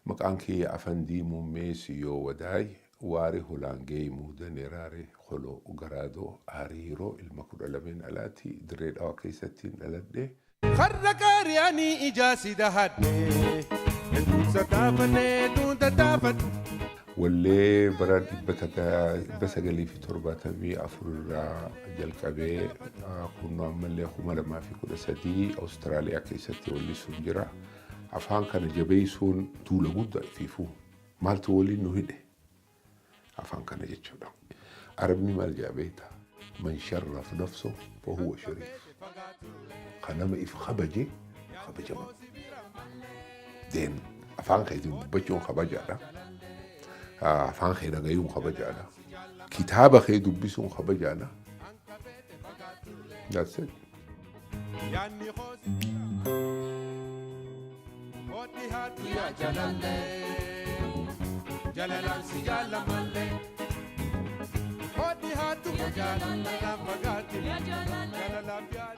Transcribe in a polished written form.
Maqaan kiyya Afandii Muummee Siyyoo Wadaay, Waari Hulaangee Muudan Raare Koloo Garaadoo Hariiroo ilma 12 alaati, Dirree Dhawaa keessatti dhaladhe. Har'a qaari'anii ijaa si dahadhe, hedduun sadaafannee hedduun tattaafadhe. Wallee bara 1974 irraa jalqabee kunnoo ammallee 2013 Awustiraaliyaa keessatti wallisuun jira. Afaan kana jabeessuun duula guddaa ifiifuu maaltu waliin nu hidhe afaan kana jechuudha. Arabni maal jaa beektaa? من شرف نفسه فهو شريف. Kan nama if kabaje kabajama. Deen afaan keetiin dubbachuun kabajaadha. Afaan kee dhagayuun kabajaadha. Kitaaba kee dubbisuun kabajaadha. That's it. Yaanni koo hodhi haatu yaa jalallee, jalalaan si jaalamallee. Hodhi haatu jalalaan fagaatti, jalalaan.